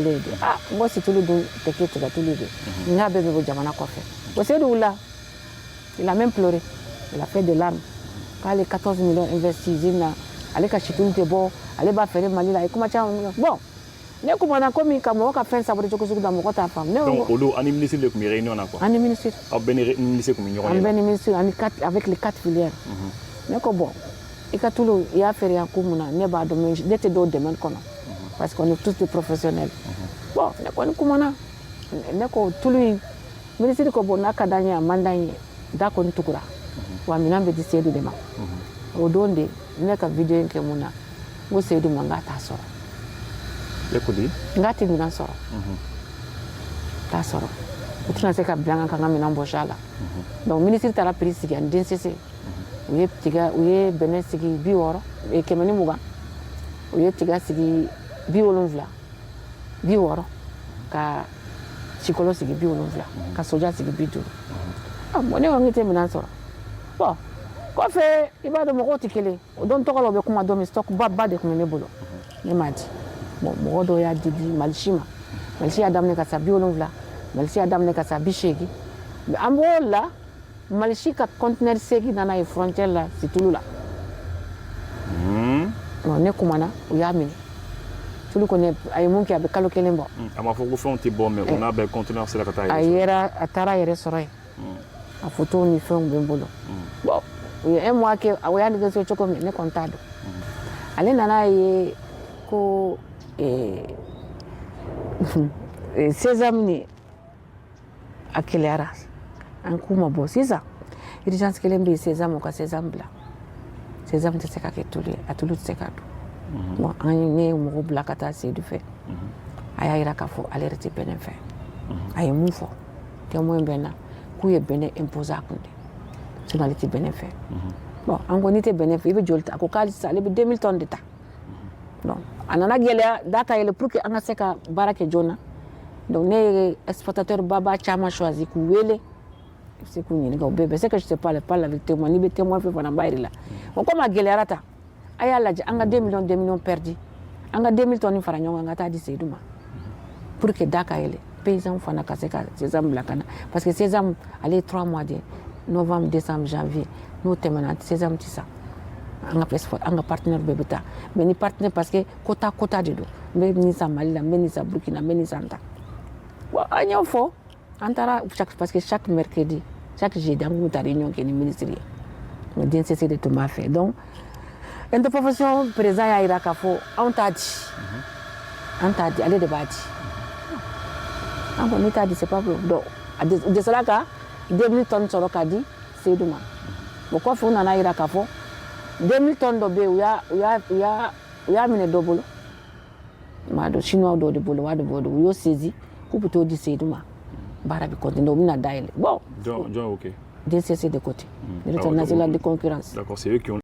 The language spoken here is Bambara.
De ah, n ko situlu dun tɛ kɛ tigatulu de, n k'a bɛɛ bɛ bɔ jamana kɔfɛ. Bon, Seydou wulila, il a même pleuré, il a fait des larmes, k'ale 14 millions investi usine na, ale ka situlu tɛ bɔ, ale b'a feere Mali la. A ye kuma caman. Bon, ne kumana komi ka mɔgɔ ka fɛn saboter cogo sugu la, mɔgɔ t'a faamu. Ne Donc olu ani ministre de tun bɛ réunion na quoi? Ani ministre. Aw bɛɛ ni ministre tun bɛ ɲɔgɔn An ye? Bɛɛ ni ministre ani quatre, avec les quatre filières. Ne ko bon, i ka tulu, i y'a feere yan ko mun na, ne b'a dɔn, mais ne tɛ dɔw domaine kɔnɔ parce qu'on est tous des professionnels. Bon, ne kɔni kumana, ne ko tulu in, ministre ko bon, n'a ka d'an ye, a man d'an ye, da kɔni tugura wa, minɛn bɛ di Seydou de ma. O don de ne ka vidéo in kɛ. Mun na? N ko Seydou ma, n k'a t'a sɔrɔ. E ko di? N k'a tɛ minɛn sɔrɔ, t'a sɔrɔ, u tɛna se ka bila n kan ka n ka minɛn bɔsi a la. Donc ministre taara prix sigi ani DNCC. U ye tiga, u ye bɛnɛ sigi 60, 120, u ye tiga sigi 70, 60, ka sikolo sigi 70, ka soja sigi 50. Ah bon, ne ko n tɛ minɛn sɔrɔ. Bon, kɔfɛ, i b'a dɔn mɔgɔw tɛ kelen. O don tɔgɔ la, u bɛ kuma don min, stock ba ba de tun bɛ ne bolo, ne m'a di. Bon, mɔgɔ dɔw y'a di Malisi ma. Malisi y'a daminɛ ka sa 70, Malisi y'a daminɛ ka sa 80. An b'o la, Malisi ka conteneur 8 nana ye frontière la situlu la. Bon, ne kumana, u y'a minɛ. Tulu kɔni, a ye mun kɛ, a bɛ kalo kelen bɔ. A ma fɔ ko fɛnw tɛ bɔ, mais o n'a bɛɛ, conteneur sera ka taa A yɛrɛ sɔrɔ. Yɛrɛ, a taara yɛrɛ sɔrɔ yen. A photo ni fɛnw bɛ n bolo. Bon, u ye un mois kɛ, o y'a négocier cogo min, ne kɔni t'a dɔn. Ale nana ye ko sésame ni a gɛlɛyara. An k'u ma bɔ sisan, urgence kelen bɛ yen, sésame, u ka sésame bila. Sésame tɛ se ka kɛ tulu ye, a tulu tɛ se ka dun. Bon, an ne ye mɔgɔw bila ka taa Seydou fɛ. A y'a yira k'a fɔ ale yɛrɛ tɛ bɛnɛ fɛ. A ye mun fɔ, témoin bɛ n na, k'u ye bɛnɛ imposer a kun de, sinon ale tɛ bɛnɛ fɛ. Bon, an ko n'i tɛ bɛnɛ fɛ, i bɛ joli ta? A ko k'ale sisan ale bɛ 2000 tonnes de ta. Donc a nana gɛlɛya, da ka yɛlɛ pour que an ka se ka baara kɛ joona. Donc ne ye exportateur baba caman choisi k'u wele, i bɛ se k'u ɲininka, u bɛɛ bɛ se que je te parle, parle avec témoin. N'i bɛ témoin fɛ fana, n b'a yir'i la. Bon, comme a gɛlɛyara tan, a y'a lajɛ, an ka 2 millions, 2 millions perdu, an ka 2000 tonnes fara ɲɔgɔn kan ka taa di Seydou ma pour que da ka yɛlɛ, paysan fana ka se ka sésame bila ka na, parce que sésame, ale ye 3 mois de, novembre, décembre, janvier. N'o tɛmɛna, sésame tɛ san. An ka partenaire bɛɛ bɛ taa, mais ni partenaire, parce que quota quota de don. N bɛ nin san Mali la, n bɛ nin san Burkina, n bɛ nin san tan. Bon, an y'o fɔ, an taara chaque, parce que chaque mercredi, chaque jeudi, an kun bɛ taa réunion kɛ ni ministre ye, mais DNCC de tun b'a fɛ. Donc interprofession président y'a yira k'a fɔ anw t'a di, an t'a di, ale de b'a di. An ko n'i t'a di, c'est pas problème. Donc a dɛsɛra ka 2000 tonnes sɔrɔ k'a di Seydou ma. Bon, kɔfɛ, u nana yira k'a fɔ 2000 tonnes dɔ bɛ yen, u y'a minɛ dɔ bolo, n b'a dɔn, chinois dɔw de bolo, u b'a dɔn, u y'o saisi k'u bɛ t'o di Seydou ma, baara bɛ continuer, u bɛna dayɛlɛ. Bon. Jɔn, jɔn y'o kɛ? DCC de côté, directeur national de concurrence. D'accord, c'est eux qui ont